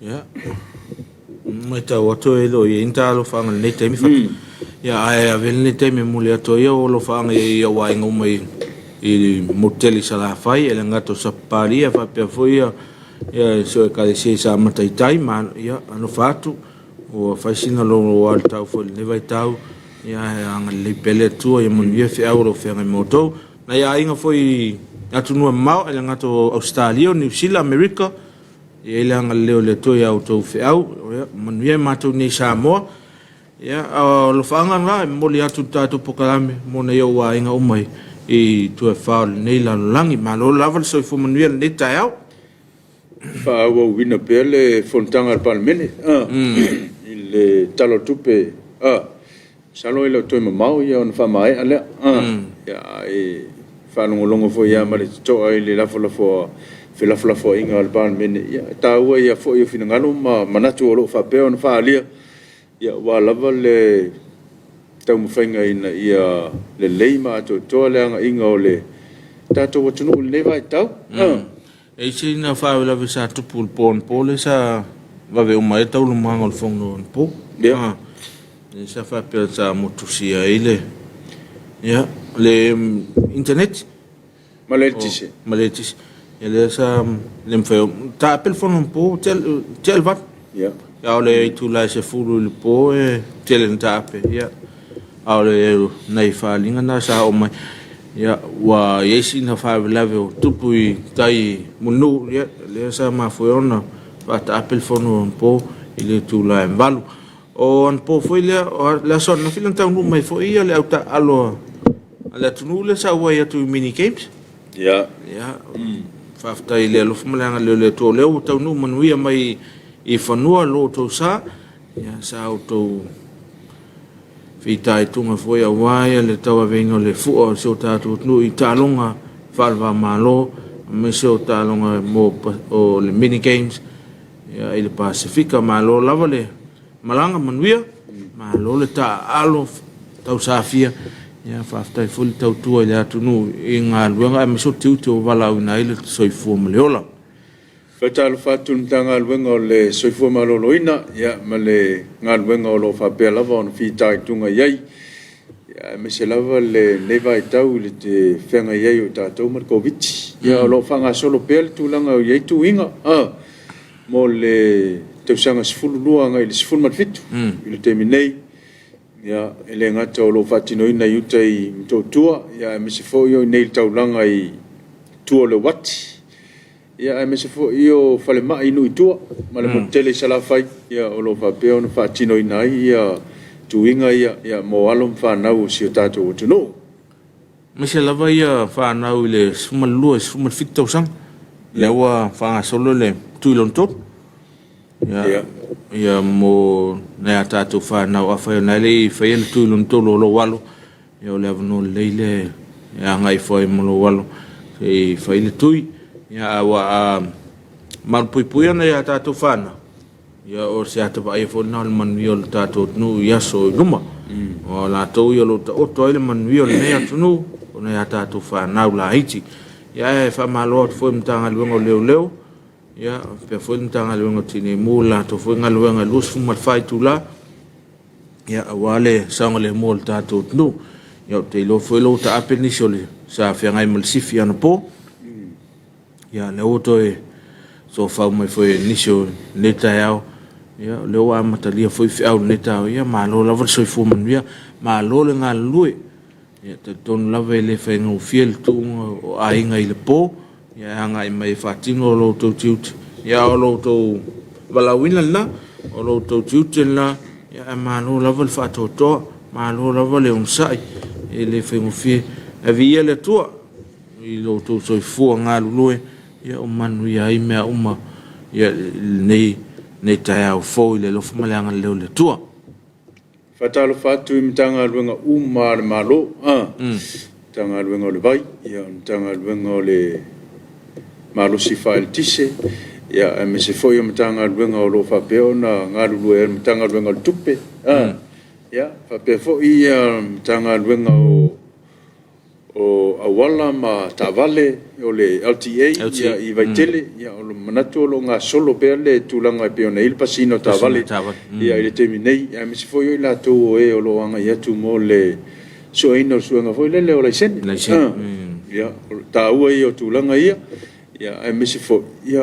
Ia, matau atu e le o i ai ni ta alofaaga i lenei taimi Fatu. Ia, ae avea lenei taimi e momoli atu ai ou alofaaga i ou aiga uma i i le motu tele i Salafai, e le gata o Sapapalii ae faapea foi ia si ou ekalesia i Samataitai. Ma, ia, alofa atu, ua fai sina loloa o le tau foi i lenei vaitau, ia ae agalelei pea le Atua ia manuia feau o lo o feagai ma outou. Nai aiga foi i atunuu e mamao, e le gata o Ausetalia, o Niu Sila, Amerika, E i ai le agalelei o le Atua i a outou feau, ia manuia i matou nei i Samoa. Ia, o alofaaga na e momoli atu i le tatou polokalame mo nai ou aiga uma i tua e fa o lenei lalolagi. Malo lava le soifua manuia i lenei taeao. Faaauauina pea le fonotaga a le Palemene i le Tala o le Tupe. Masalo e le o toe mamao ia ona faamaea lea. Ia, ae faalogologo foi lava ma le totoa i le felafolafoaiga a le Palemene. Ia, e taua ia foi o finagalo ma manatu o lo o faapea ona faaalia, ia, aua lava le taumafaiga ina ia lelei ma atoatoa le agaiga o le tatou atunuu i lenei vaitau. E i ai sina faalavelave sa tupu i le po anapo lea sa vave uma ai taualumaga o le fono anapo. Ia. Lea sa faapea sa motusia ai le, ia, le internet. Ma le eletise. Ma le eletise. Ia lea sa le mafai ona taape le fono anapo tea le 8. Ia. A o le itula e 10 i le po e tele ina taape. Ia. A o le nai faaaliga na sa oo mai, ia, ua i ai sina faalavelave o tupu i tai i Mulinuu, ia, lea sa mafua ai ona faataape le fono anapo i le itula e 8. O anapo foi lea, o le aso ananafi lea na taunuu mai foi le au taaalo a le atunuu lea sa auai atu i Mini Games. Ia. Ia, faafetai i le alofa ma le agalelei o le Atua o lea ua taunuu manuia mai i fanua lo outou sa. Ia, sa outou fitaituga foi aua le tauaveina o le fua o si o tatou atunuu i taaloga faale-va-Malo aemaise o taaloga mo o le Mini Games ia, i le Pasefika. Malo lava le malaga manuia, malo le taaalo tausafia. Ia, faafetai foi le tautua i le atunuu i galuega aemaise o tiute ua valaauina ai le soifua ma le ola. Faatalofa atu i le Matagaluega o le Soifua Maloloina ma le galuega o lo o faapea lava ona fitaituga i ai, aemaise lava lenei vaitau i le feagai ai o tatou ma le Koviti. Ia, o lo o faagasolo pea le tulaga o i ai tuiga mo le tausaga 12 agai i le 17 i le taimi nei. Ia, e le gata o lo o faatinoina i uta i Motootua, aemaise foi o i inei i le taulaga i tua o le uati. Ia aemaise foi o falemai i nuu i tua ma le motu tele i Salafai, ia o lo o faapea ona faatinoina ai ia tuiga ia, ia mo alo ma fanau o si o tatou atunuu. Aemaise lava ia fanau i le 12 i le 17 tausaga, lea ua faagasolo le tui lona tolu. Ia, ia mo nai a tatou fanau, afai o lena e le i faia le tui lona tolu o lou alo, Ia o le avanoa lelei lea e agai ifo ai ma lou alo se i fai le tui. Ia, a ua malupuipuia nai a tatou fanau, ia o se ata vaaia foi lena o le manuia o le tatou atunuu i aso i luma. Aua o latou ia o lo o taoto ai le manuia o lenei atunuu, o nai a tatou fanau laiti. Ia ae faamalo atu foi i le Matagaluega o Leoleo, ia faapea foi le Matagaluega o Tinei Mu i le latou foi galuega i le 24 itula, ia aua le saogalemu o le tatou atunuu. Ia ou te iloa foi o lea ua taape nisi o le sa feagai ma le sifi anapo. Ia lea ua toe soofau mai foi e nisi o lenei taeao. Ia o lea ua amatalia foi feau i lenei taeao. Ia malo lava le soifua manuia, malo le galulue. Ia e talitonu lava e le faigofie le tuuga o aiga i le po, ia e agai mai e faatino lo outou tiute. Ia o lo outou valaauina lena, o lo outou tiute lena, ia ae malo lava le faatoatoa, malo lava le onosai, e le faigofie. Ae viia le Atua i lo outou soifua galulue, ia ua manuia ai mea uma ia i lenei taeao fou i le alofa ma le agalelei o le Atua. Faatalofa atu i Matagaluega uma a le Malo, Matagaluega o le Vai, Matagaluega o le Malosi Faaeletise, aemaise foi o Matagaluega o lo o faapea ona galulue ai, le Matagaluega o le Tupe, faapea foi Matagaluega o o auala ma taavale o le LTA i Vaitele. Ia, o le manatu o lo o gasolo pea le tulaga e pei ona i ai le pasiina o taavale i le taimi nei, aemaise foi o i latou o e o lo o agai atu mo le sueina o le suega foi lele o laisene. Ia, o le taua ia o tulaga ia, aemaise foi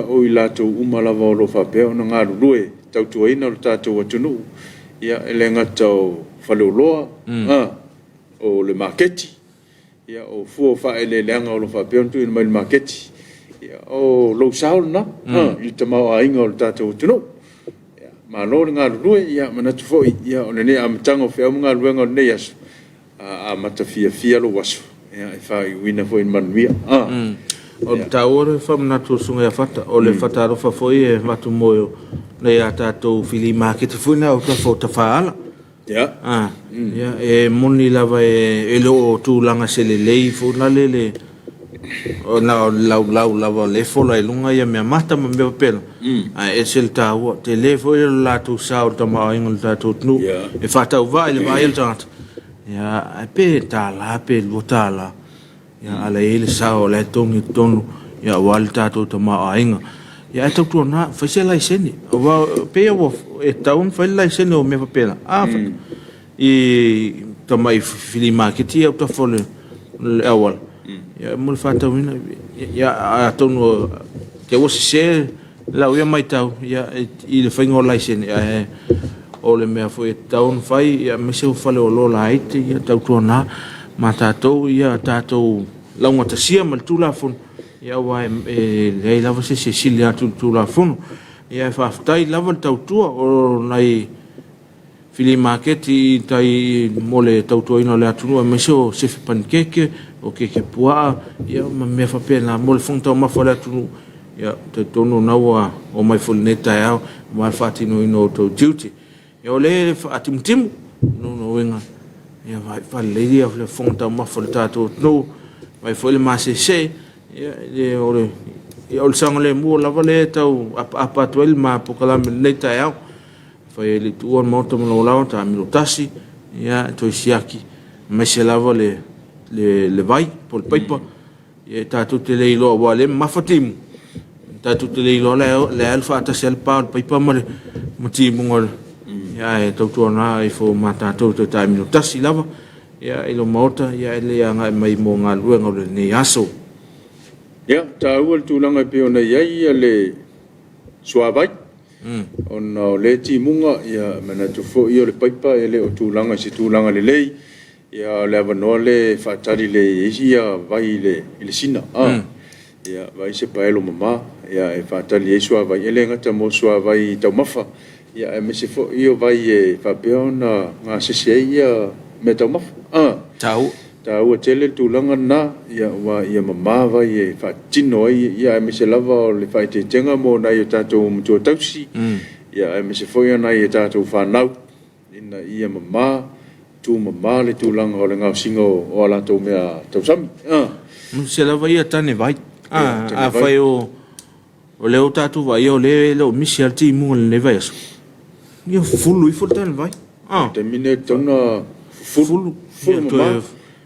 o i latou uma lava o lo o faapea ona galulue e tautuaina lo tatou atunuu, e le gata o faleoloa, o le maketi, o fua o faaeleeleaga o lo o faapea ona tuuina mai i le maketi, o lou sao lena i le tamaoaiga o le tatou atunuu. Malo le galulue, manatu foi o lenei amataga o feau ma galuega o lenei aso, a amata fiafia lou aso, e faaiuina foi i le manuia. O le taua le faamanatu a le Susuga ia Fata, o le faatalofa foi e avatu mo nai a tatou fili maketi foi na i autafa o tafaala. Ia. Ia, e moni lava e le o tulaga se lelei foi la le na o le laulau lava o lea e fola i luga ia mea mata ma mea faapena, ae ese le taua. Tele foi le latou sao i le tamaoaiga o le tatou atunuu. E faatauvaa i le vaai a le tagata, ia, ae pe $1 pe $2. Ia, a o la e i ai le sao o la e togi i totonu aua le tatou tamaoaiga. Ia ae tautuana, fai se laisene, aua e pei lava e tatau ona fai le laisene o mea faapena, i tamai flea market ia i autafa o le auala, ia mo le faatauina. Ia atonu te i ua sese lau ia matau i le faiga o laisene, ae o le mea foi e tatau ona fai, aemaise o faleoloa laiti, ia tautuana ma tatou ia tatou laugatasia ma le Tulafono, aua e leai lava se isi e sili atu i le Tulafono. Ae faafetai lava le tautua o nai Fili maketi i tai mo le tautuaina o le atunuu aemaise o sefe panikeke, o keke puaa ma mea faapena mo le fofoga taumafa o le atunuu. Ia, ou te talitonu o lena ua oo mai foi i lenei taeao aua le faatinoina o outou tiute. Ia, o lea e faatimutimu, o lona uiga, ia vaai faalelei le fofoga taumafa o le tatou atunuu, vaai foi le masese, ia, o le saogalemu lava lea e tau apaapa atu ai le ma polokalame i lenei taeao. Fai ai le tuua le maota ma lou laoa, taamilo tasi, ia, toe siaki, aemaise lava le, le, le vai po o le paipa. Ia, tatou te le iloa, aua o lea e mamafa timu, tatou te le iloa la e alu faatasi lava le pa o le paipa ma le ma timuga o le, ia, ae tautuana ifo ma tatou toe taamilo tasi lava, ia, i le maota, ia, ae le agai mai mo galuega o lenei aso. Ia, taua le tulaga e pei ona i ai le suavai. Ona o lea timuga, ia, e manatu foi o le paipa e le o tulaga i se tulaga lelei, ia, o le avanoa lea e faatali lelei ai ia vai i le sina, ia, vaai se paelo mama, ia, e faatali ai suavai, e le gata mo suavai taumafa, ia, aemaise foi o vai e faapea ona gasese ai ia meataumafa. Taua. Taua tele le tulaga lena, aua ia mama vai e faatino ai, aemaise lava o le faaeteetega mo nai o tatou matua tausi, aemaise foi o nai a tatou fanau, ina ia mama, tumama le tulaga o le gaosiga o a latou mea tausami. Se lava ia tane vai. Afai o lea ua tatou vaaia o lea e le o misi lava le timuga i lenei vaiaso, ia fufulu ifo le tanevai. O le taimi lenei e tatau ona fufulu, fufulu mama,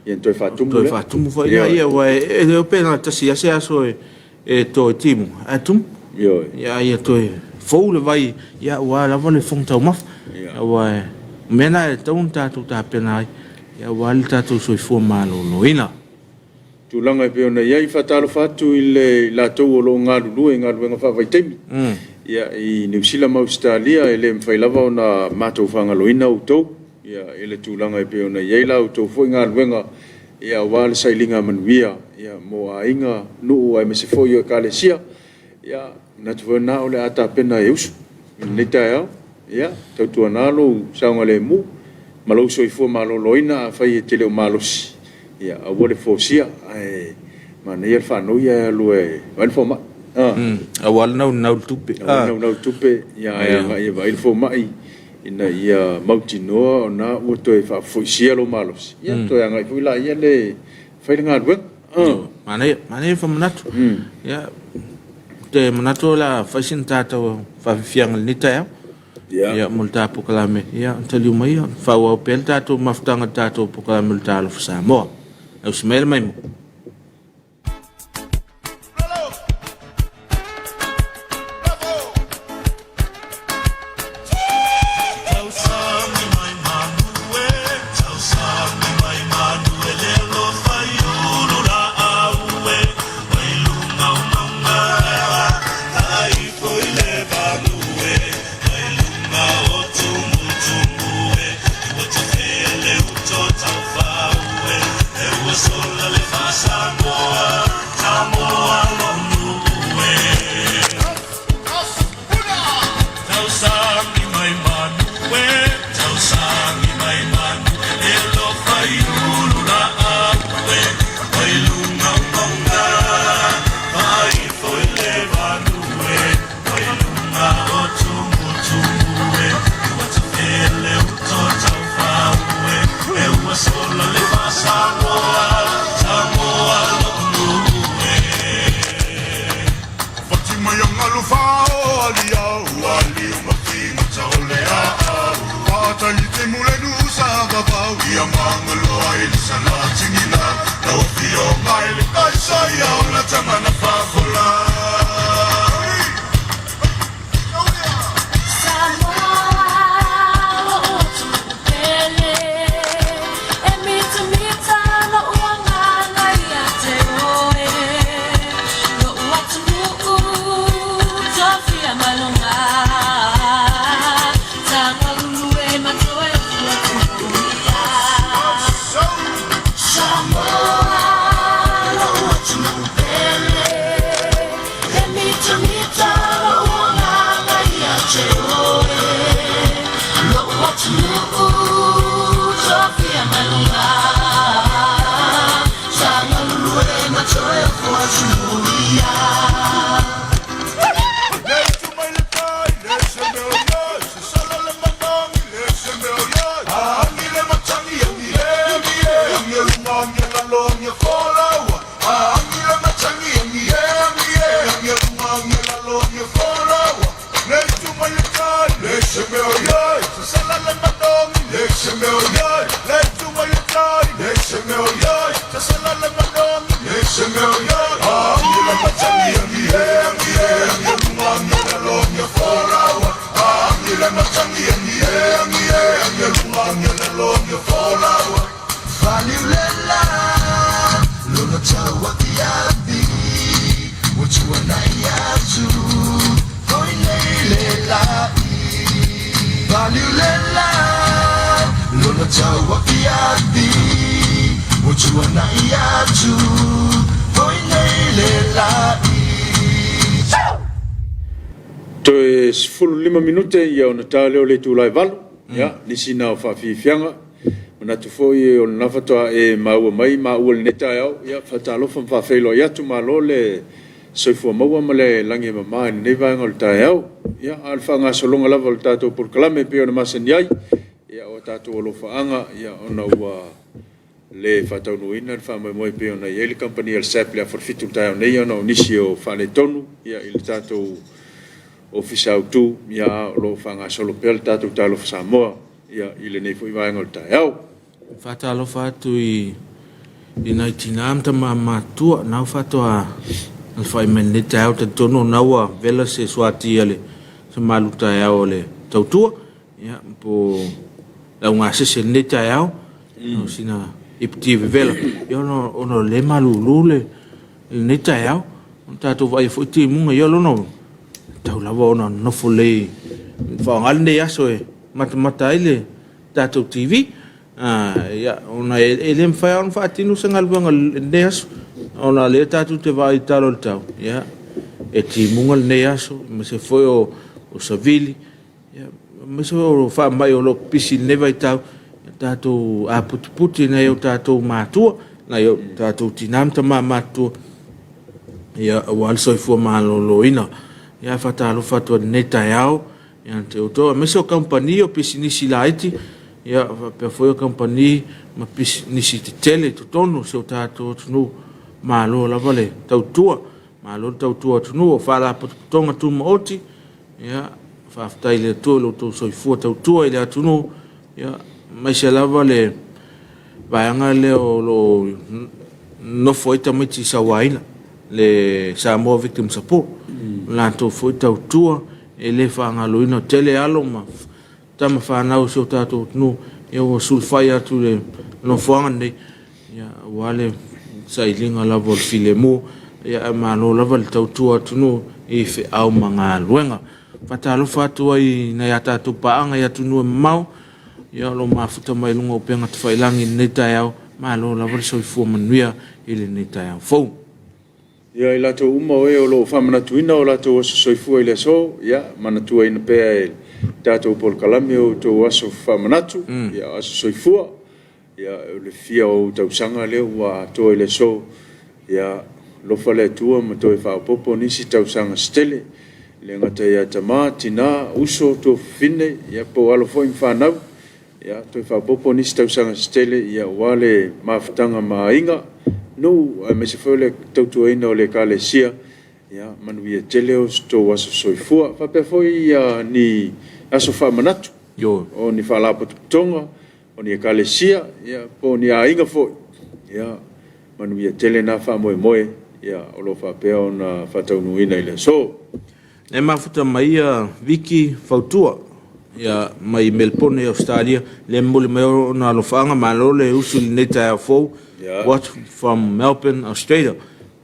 ia ona toe faatumu lea. Toe faatumu foi lea, aua e le o pe na o le tasi lava se aso e toe timuga, ae tumu. Ioe. Ia, ia toe fou le vai, ia, aua lava le fofoga taumafa. Aua o mea na e tatau ona tatou tapena ai, aua le tatou soifua maloloina. Tulaga e pei ona i ai. Faatalofa atu i le latou o lo o galulue i galuega faavaitaimi i Niu Sila ma Ausetalia, e le mafai lava ona matou faagaloina outou i le tulaga e pei ona i ai la outou foi galuega aua le sailiga manuia mo aiga, nuu aemaise foi o Ekalesia. Ia, manatu foi lena o le a tapena e usu i lenei taeao. Ia, tautuana lou saogalemu ma lou soifua maloloina. Afai e te le o malosi, ia aua le folasia, ae manaia le faanoi ae alu e vaai le fomai. Aua le naunau i le tupe. Aua le naunau i le tupe, ia ae agai e vaai le fomai ina ia mautinoa o lena ua toe faafoisia lou malosi, ia toe agai foi laia le fai le galuega. Manaia, manaia le faamanatu. Ia, ou te manatu o le a fai sina tatou faafiafiaga i lenei taeao. Ia, mo le ta polokalame, ia, taliu mai, faaauau pea le tatou mafutaga i le tatou polokalame o le Talofa Samoa. Ausi mai le maimoa. Toe 15 minute ia ona ta lea o le itula e 8. Ia, nisi na o faafiafiaga. Manatu foi o lena faatoa e maua mai maua i lenei taeao. Ia, faatalofa ma faafeiloai atu, malo le soifua maua ma le lagi e mama i lenei vaega o le taeao. Ia, a o le faagasologa lava o le tatou polokalame e pei ona masani ai, ia, o tatou alofaaga, ia, ona ua le faataunuuina le faamoemoe e pei ona i ai le kamupani a le SAP i le afa o le 7 i le taeao nei ona o nisi o faaletonu i le tatou Ofisa Autu, ia a o lo o faagasolo pea le tatou Talofa Samoa i lenei foi vaega o le taeao. Faatalofa atu i i nai tina ma tama matutua na faatoa alafai mai lenei taeao. Talitonu o na ua vela se suati a le se malu taeao o le tautua, ia, po le augasese i lenei taeao, o sina iputi vevela, ia, ona o le malulu le lenei taeao. O tatou vaaia foi timuga, ia lona tau lava ona nofo lelei faaaoga lenei aso e matamata ai le tatou TV. Ia, ona e le mafai lava ona faatino se galuega i lenei aso, ona o lea tatou te vaai i le tala o le tau, ia, e timuga lenei aso, aemaise foi o savili, aemaise foi o faamai o lo o pipisi i lenei vaitau, ia tatou aputiputi i nai o tatou matua, nai o tatou tina ma tama matutua, ia, aua le soifua maloloina. Ia, faatalofa atu ai i lenei taeao ia te outou, aemaise o kamupani o pisinisi laiti, ia, faapea foi o kamupani ma pisinisi tetele i totonu o si o tatou atunuu. Malo lava le tautua, malo le tautua atunuu. O Faalapotopotoga Tumaoti, ia, faafetai i le Atua i lo outou soifua tautua i le atunuu, ia, aemaise lava le vaega lea o lo o nofo ai tamaiti sauaina, le Samoa Victim Support. O latou foi tautua e le faagaloina, tele alo ma tama fanau o si o tatou atunuu, ia, ua sulufai atu i le nofoaga lenei, ia, aua le sailiga lava o le filemu, ia, ae malo lava le tautua atunuu i feau ma galuega. Faatalofa atu ai i nai a tatou paaga i atunuu e mamao, ia, o lo o mafuta mai luga o upega tafailagi i lenei taeao. Malo lava le soifua manuia i lenei taeao fou. Ia, i latou uma o e o lo o faamanatuina o latou aso soifua i le aso, ia, manatuaina pea e tatou polokalame o outou aso faamanatu, ia, aso soifua, ia, o le fia o ou tausaga lea ua atoa i le aso, ia, alofa le Atua ma toe faaopoopo nisi tausaga se tele, e le gata ia tama, tina, uso, tuafafine, ia, po o alo foi ma fanau. Ia, toe faaopoopo nisi tausaga se tele, ia, aua le mafutaga ma aiga, nuu, aemaise foi o le tautuaina o le Ekalesia, ia, manuia tele o outou aso soifua. Faapea foi ia, ni aso faamanatu o ni faalapotopotoga, o ni Ekalesia, ia, po o ni aiga foi, ia, manuia tele na faamoemoe, ia, o lo o faapea ona faataunuuina i le aso. E mafuta mai ia Viki Fautua ia mai Melpone Ausetalia lea e momoli mai ona alofaaga. Malo le usu i lenei taeao fou. Watch from Melbourne Australia.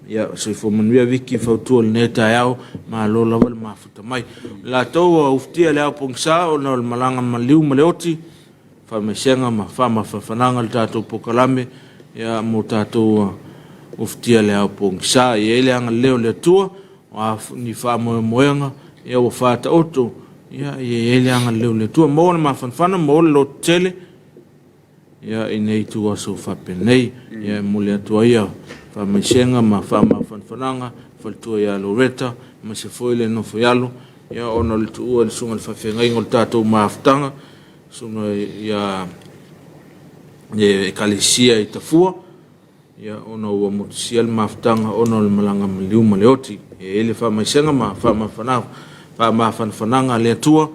Ia soifua manuia Viki Fautua i lenei taeao. Malo lava le mafuta mai. O latou ua ufitia le ao pogisa ona o le malaga maliu ma le oti. Faamaisega ma faamafanafanaga le tatou polokalame ia mo tatou ufitia le ao pogisa. E i ai le agalelei o le Atua, o a ni faamoemoega ia ua faataoto, ia e i ai le agalelei o le Atua. Maua le mafanafana, maua le lototele ia i nei ituaso faapenei. Ia e momoli atu ai ia faamaisega ma faamafanafanaga faletua ia Loretta, aemaise foi le nofo i alo, ia ona o le tuua i le susuga i le faafeagaiga o le tatou mafutaga, susuga ia le Ekalesia i Tafua, ia ona ua motusia le mafutaga ona o le malaga maliu ma le oti. E i ai le faamaisega ma faamafanafanaga a le Atua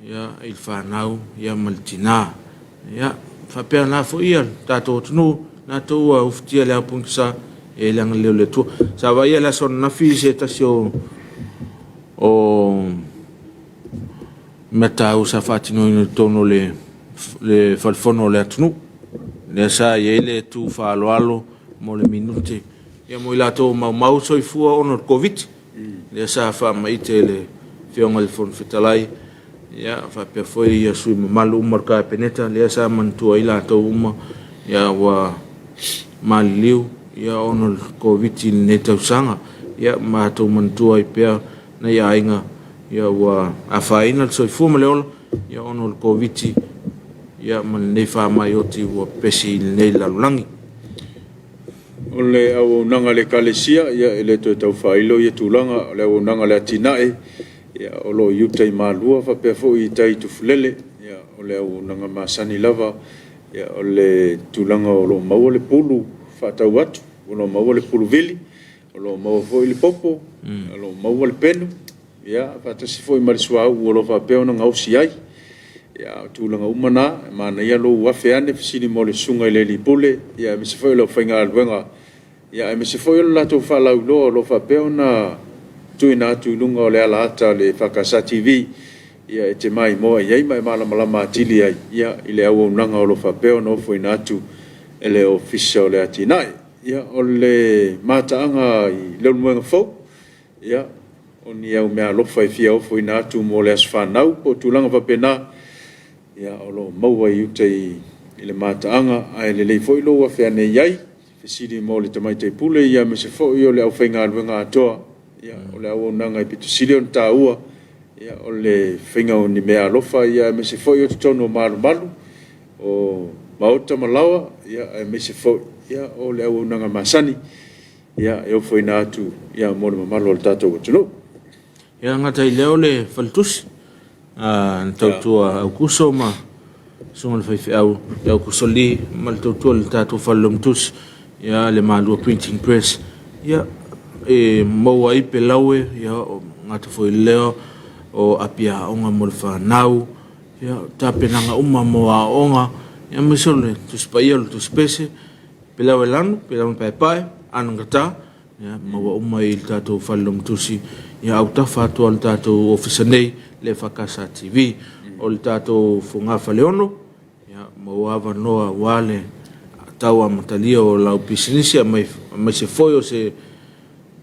ia i le fanau ia ma le tina. Ia faapena foi ia le tatou atunuu, latou ua ufitia le ao pogisa, e i ai le agalelei o le Atua. Sa vaaia le aso ananafi se tasi o mea taua sa faatinoina i totonu o le falefono o le atunuu, lea sa i ai le tu faaaloalo mo le minute ia mo i latou ua maumau soifua ona o le Koviti, lea sa faamaite e le Afioga i le Fofoga Fetalai ia faapea foi ia sui usufono mamalu uma o le Kapeneta, lea sa manatua ai latou uma ia ua maliliu ia ona o le Koviti i lenei tausaga. Ia matou manatua ai pea nai aiga ia ua afaina le soifua ma le ola ia ona o le Koviti ia ma lenei faamai oti ua pepesi i lenei lalolagi. O le auaunaga a le Ekalesia, ia e le toe tau faailo ia tulaga, o le auaunaga a le atinae, ia o lo o i uta i Malua faapea foi i tai i Tufulele, ia o le auaunaga masani lava. Ia, o le tulaga o lo o maua le pulu faatau atu, o lo o maua le pulu vili, o lo o maua foi le popo, o lo o maua le penu, ia, faatasi foi ma le suauu o lo o faapea ona gaosi ai. Ia, o tulaga uma na, e manaia lou afe ane fesili mo le susuga i le alii pule, ia aemaise foi o le aufaigaluega, ia aemaise foi o le latou faalauiloa o lo o faapea ona tuuina atu i luga o le alaata a le EFKS TV, ia e te maimoa i ai ma e malamalama atili ai ia i le auaunaga o lo o faapea ona ofoina atu e le Ofisa o le Atinae. Ia, o le mataaga i Leulumoega Fou, ia, o ni au meaalofa e fia ofoina atu mo le aso fanau po o tulaga faapena, ia, o lo o maua i uta i le mataaga, ae lelei foi lou afe ane i ai, fesili mo le Tamaitai Pule aemaise foi o le aufaigaluega atoa, ia, o le auaunaga e pito sili ona taua, ia, o le faiga o ni meaalofa, ia, aemaise foi o totonu o malumalu, o maota ma laoa, ia, aemaise foi, ia, o le auaunaga masani, ia, e ofoina atu, ia, mo le mamalu o le tatou atunuu. Ia, gata i lea o le faletusi na tautua Aukuso ma susuga i le faifeau ia Aukuso Lee ma le tautua i le tatou fale logotusi ia le Malua Printing Press ia e maua ai pelaue ia gata foi i lea o api aoga mo le fanau ia tapenaga uma mo aoaoga ia aemaise o le Tusi Paia o le Tusi Pese pelaue lanu pelaue paepae anagata Ia, maua uma i le tatou fale logotusi, ia autafa atu lava le tatou ofisa nei, le EFKS TV. O le tatou fogafaleono, ia, maua avanoa aua le tau amatalia o lau pisinisi aemaise foi o se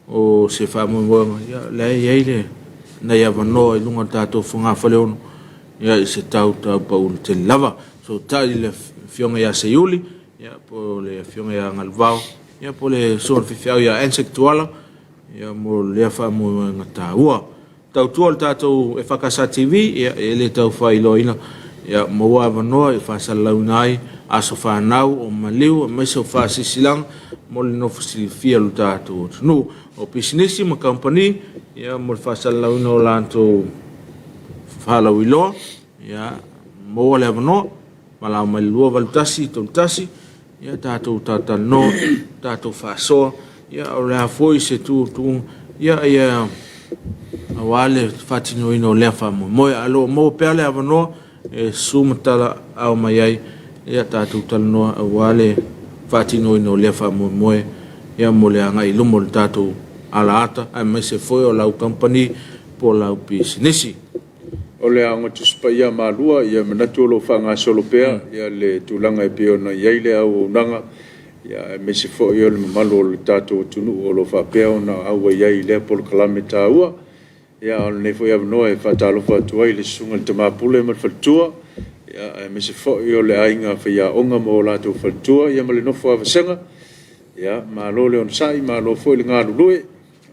o se faamoemoega, ia, o lea e i ai le nai avanoa i luga o le tatou fogafaleono, ia, i se tau tau pau tele lava. Fesootai i le Afioga ia Seiuli, ia, po o le Afioga ia Galuvao, Ia po o le susuga i le faifeau ia Anzac Tuala ia mo lea faamoemoega taua. Tautua le tatou EFKS TV ia e le tau faailoaina ia maua avanoa e faasalalauina ai aso fanau o maliu aemaise o faasilasilaga mo le nofo silafia o le tatou atunuu. O pisinisi ma kamupani ia mo le faasalalauina o latou faalauiloa ia maua le avanoa valaau mai le 281 31 Ia tatou talatalanoa, tatou faasoa, ia o le a foi se tuutuuga, ia ia aua le faatinoina o lea faamoemoe. Ae o lo o maua pea le avanoa e susu ma talaau mai ai, ia tatou talanoa aua le faatinoina o lea faamoemoe, ia mo le agai i luma o le tatou alaata aemaise foi o lau kamupani po o lau pisinisi. O le Aoga Tusi Paia a Malua, ia manatu o lo o faagasolo pea ia le tulaga e pei ona i ai le auaunaga, ia aemaise foi o le mamalu o le tatou atunuu o lo o faapea ona auai ai i lea polokalame taua. Ia a o lenei foi avanoa e faatalofa atu ai i le Susuga i le Tama Pule ma le Faletua, ia aemaise foi o le aiga faiaoga ma o latou faletua, ia ma le nofo a vasega. Ia malo le onosai, malo foi le galulue.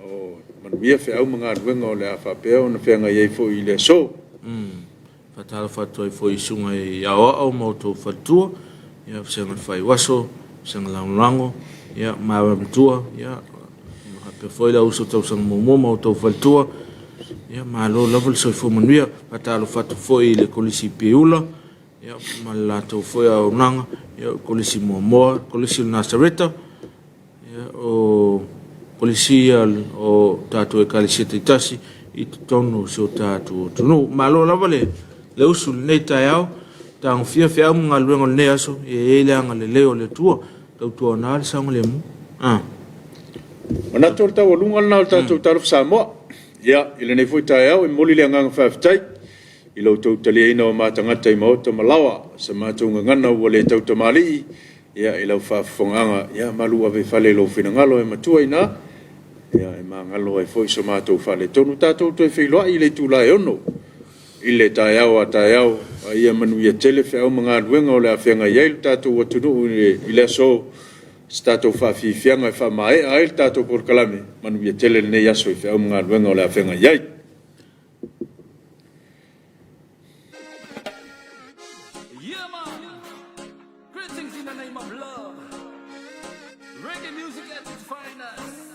O manuia feau ma galuega o le a faapea ona feagai ai foi i le aso. Faatalofa atu ai foi i susuga i aoao ma outou faletua, ia Vasega le Faiuaso, Vasega Lagolago, ia ma Matua, ia faapea foi le auuso tausaga muamua ma outou faletua. Ia malo lava le soifua manuia. Faatalofa atu foi i le Kolisi Piula, ia ma le latou foi auaunaga, ia Kolisi Muamoa, Kolisi o Nasareta, Ia, o Kolisi ia o tatou Ekalesia taitasi i totonu o si o tatou atunuu. Malo lava le, le usu i lenei taeao, tagofia feau ma galuega o lenei aso, ia i ai le agalelei o le Atua, tautuana le saogalemu. Ah. Manatu o le taualuga lena o le tatou Talofa Samoa. Ia, i lenei foi taeao e momoli le agaga faafetai i lo outou taliaina o ma tagata i maota ma laoa, sa matou gagana ua le tautamalii, Ia, i lau faafofogaaga, ia, malu ave i fale i lou finagalo e matua i ina, ia, e magalo ai foi so matou faaletonu. Tatou toe feiloai i le itula e 6 i le taeao a taeao, a ia manuia tele feau ma galuega o le a feagai ai lo tatou atunuu i le aso, se tatou faafiafiaga e faamaea ai le tatou polokalame. Manuia tele lenei aso i feau ma galuega o le a feagai ai. Yeah, man. Greetings in the name of love. Reggae music at its finest.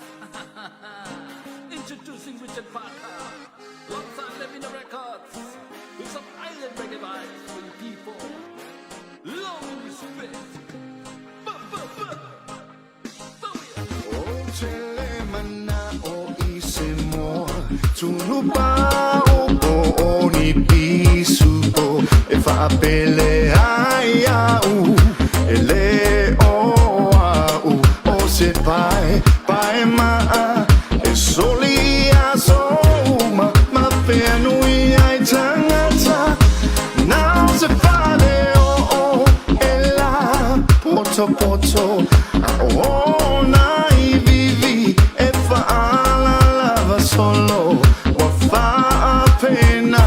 Introducing Richard Parker. Alongside Levina Records. With some island reggae vibes for you people. Love and respect. Tunu pao po o ni pisupo e faapele ai au e le o au o se pae pae maa e soli aso uma ma whenui ai tangata nau se fale o o e la poto poto a o na i vivi e faalalava solo ua faapena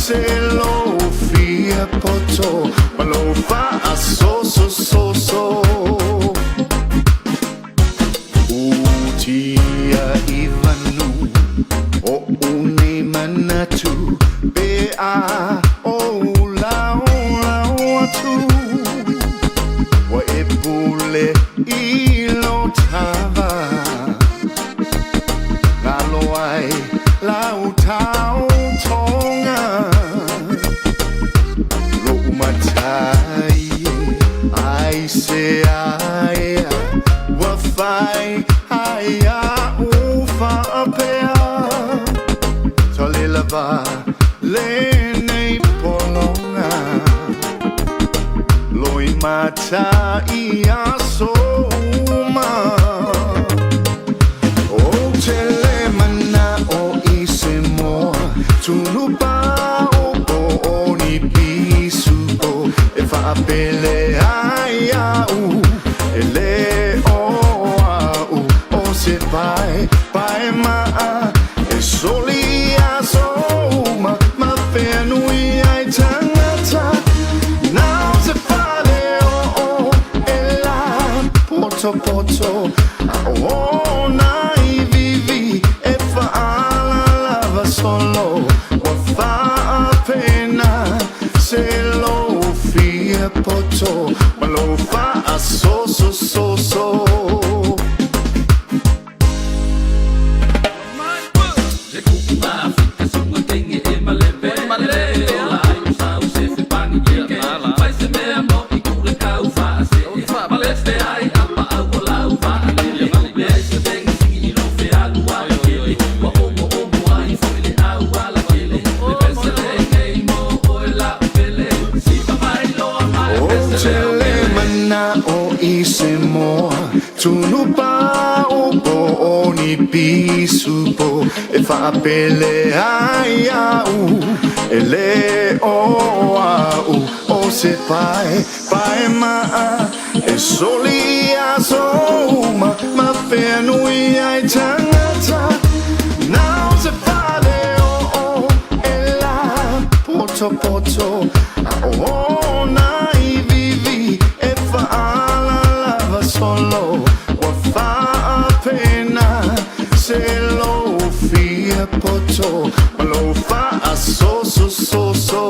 se lou fia poto ma lou faasosososo. Utia i vanu o une manatu pe a o lau lau atu ua e pule i lo tava ngalo ai lau tau tonga Lo'u matai ai se aea ua fai ai a'u faapea tale lava lenei pologa loi matai aso uma. Ou te le mana'o i se moa tunu pao po o ni pisupo e faapele ai au e le o au o se pae pae maa e soli aso uma ma whenui ai tangata nau se fale o o e la poto poto a o na i vivi e faalalava solo ua faapena se lou fia poto ma lou faasosososo. Ou te le mana'o i se moa tunu pao po o ni pisupo e faapele ai au e le o au o se pae pae maa e soli aso uma ma whenui ai tangata nau se fale o o e la poto poto a o na i vivi e faalalava solo ua faapena se lou fia poto ma lou faasosososo.